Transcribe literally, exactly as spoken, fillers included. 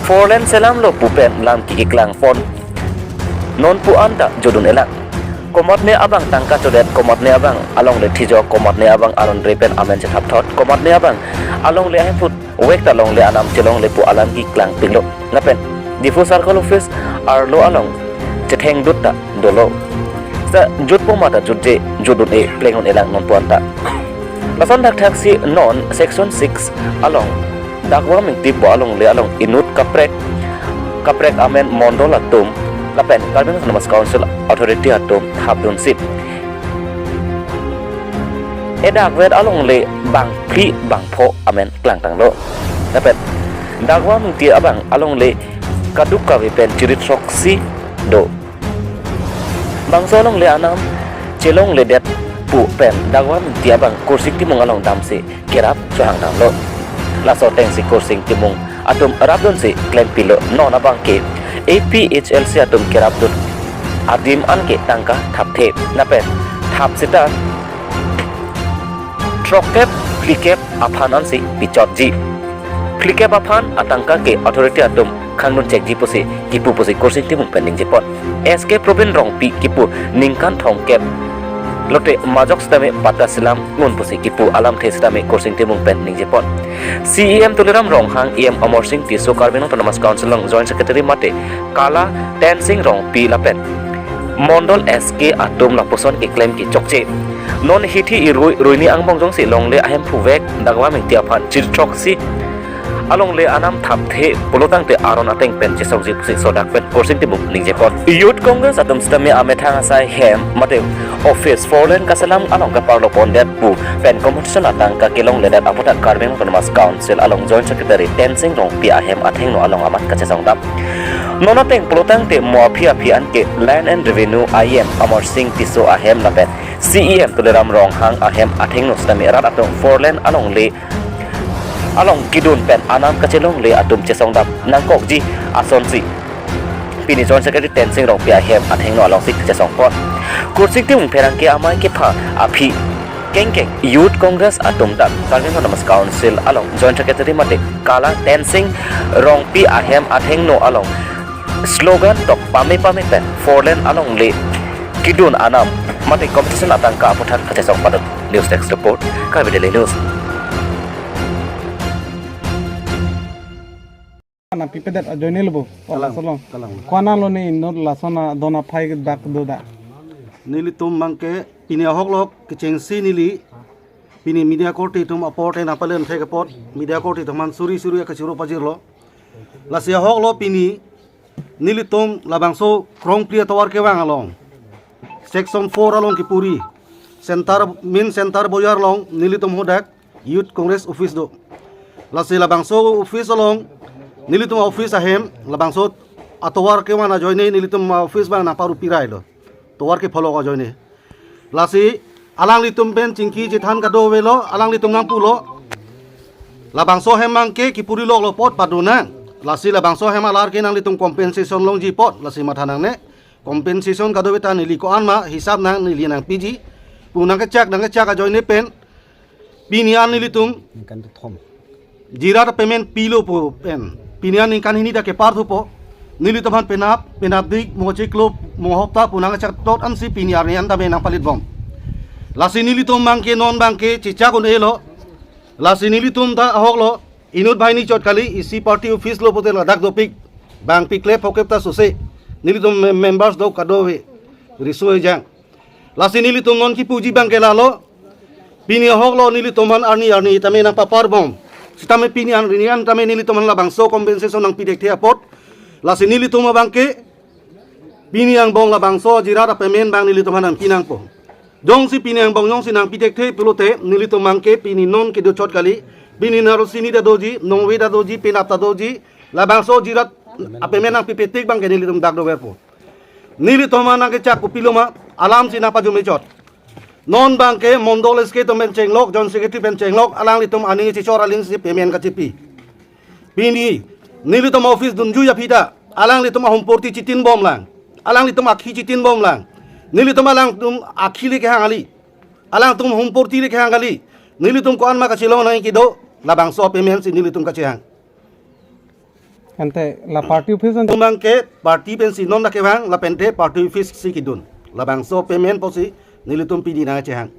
four lane selamlo pu pen lam kiklang pon. Non pu anta judun elang. Komatne abang tangka chodet, komatne abang alongle thijok, komatne abang aron re pen amen chethap thot, komatne abang alongle ahemphu vek ta longle anam chelongle pu alam kiklang pilo. Lapen Diphu Circle Office arlo along chetheng dut ta dolo. Sa jutpo mata jutje, judun e pleng un elang non pu anta. Lason thakthak si non section six along Dagwa Mingti pu alongle along inut kaprek kaprek amen mondol atum lapen Karbi Anglong Autonomous Council authority atum hapdun si edak vet alongle bangphli bangpho amen klangtanglo. Lapen Dagwa Mingti abang alongle kaduk kave pen chiri throksi do. Bangso alongle anam chelongledet pu pen Dagwa Mingti abang Kursing Timung along damsi kerap chohangtanglo. Laso atengsi Kursing Timung atum rapdunsi klempilo, non abangke A P H L C atum kerapdun adim anke tangka thapthe lapen thap seta throkkep phlikep aphan ansi pichotji. Phlikep aphan atangka ke authority atum khangdun chekji pusi kipu pusi Kursing Timung pen ningjepon. S K Probin Rongpi kipu ningkan thomkep lote majok sitame patta selam ngun pusi kipu alamthe sitame Kursing Timung pen ningjepon. C E M Tuliram Ronghang, E M Amarsing Tisso, Karbi Anglong Autonomous Council along Joint Secretary mate Kala Tensing Rongpi lapen Mondol S K atum lapuson keklem kechokche. Non hithi irui ruini angbong jongsi longle ahemphu vek Dagwa Mingti aphan chiri throksi alongle anam thapthe pulotangte aron ateng pen chesokji pusi sodak pen Kursing Timung ningjepon. Youth Congress atum sitame amethang asai hem mate office four lane kaselam along kaparlo pondet pu pen compensation atangka kelongledet aputhak Karbi Anglong Autonomous Council along Joint Secretary Tensing Rongpi ahem athengno along amat kachesongdam. Non ateng pulotangte mo aphi aphi anke Land and Revenue I M Amarsing Tisso ahem lapen C E M Tuliram Ronghang ahem athengno sitame rat atum four lane alongle along kidun pen anam kachelongle atum chesongdam nangkokji asonsi pini Joint Secretary Tensing Rongpi ahem athengno alongsi kachesongpon. Kursing Timung pherangke amei kepha aphi kengkeng Youth Congress atum ta Karbi Anglong Autonomous Council along Joint Secretary mate Kala Tensing Rongpi ahem athengno along slogan tok pame pame pen four lane alongle kidun anam mate compensation atangka aputhak kachesong padot. News Desk Report, Karbi Daily News. Nangpipedet ajoine lo bo. Kalang, laso along. Kalang. Ko-an lo ne inut lason adon aphai dak do da. Nelitum abangke pini ahok lo kechengsi neli pini media korte atum apor te nangpalen thek apot media korte atum aphan suri suri akachoro pajirlo. Lasi ahok lo pini nelitum labangso Krongpli atovar kevang along section four along kipuri center, main center bojar along nelitum hadak Youth Congress office do. Lasi labangso office along nelitum office ahem labangso atovar kevang ajoine nelitum office abang nangparupi railo. Tovar kepholok ajoine. Lasi alanglitum pen chingki chethan kadokave lo, alanglitum nangpulo. Labangso ahem abangke kipuri loklo apot padonang. Lasi labangso ahem alar ke nanglitum compensation longji apot. Lasi matha nangne. Compensation kadokave ta neli ko-an ma hisap nang neli nangpiji. Pu nangkechak nangkechak ajoine pen pini an nelitum ningkan kethom. Jirat payment pilo pu pen. Pini an ningkan hini ta kepar thupo. Nelitum aphan penap, penapdik, mo chiklo, mo hopta pu nangkechak tot ansi pini arni an tame nangpalitbom. Lasi nelitum abangke non abangke chechak un-elo. Lasi nelitum ta ahok lo. Inut banghini chot kali, isi party office lo pulote ladak dopik. Bang pikle phokep ta sose. Nelitum mem-, members do kadokave. Riso ejang. Lasi nelitum non kipuji abangke lalo. Pini ahok lo nelitum aphan arni arni tame nangpaparbom. Sitame pini arni an tame nelitum aphan labangso compensation nangpi thekthe apot. Lasi nelitum abangke pini angbong labangso jirat apayment abang nelitum aphan nangpi nangpo. Jongsi pini angbong jongsi nangpi thekthe pulote nelitum abangke pini non kedo chot kali. Pini narosini ta doji, nongve ta doji, penap ta doji. Labangso jirat apayment nangpipe tik abangke nelitum dak doverpo. Nelitum aphan nangkechak kopilo ma, alamsi nangpajume chot. Non abangke Mondol S K atum pen chenglok, Joint Secretary pen chenglok, alanglitum aning chechor aling si payment kachipi. Pini, nelitum office dunjui aphi ta, alanglitum ahumporti chitinbomlang. Alanglitum akhi chitinbomlang. Nelitum alangtum akhi le kehang kali. Alangtum ahumporti le kehang kali. Nelitum ko-an ma kachelong nangji kedo, labangso payment si nelitum kachehang. Ante la party office an tumang ke party pensi non dak kevang lapente party office si kedun. Labangso payment pusi nelitum pini nangchehang.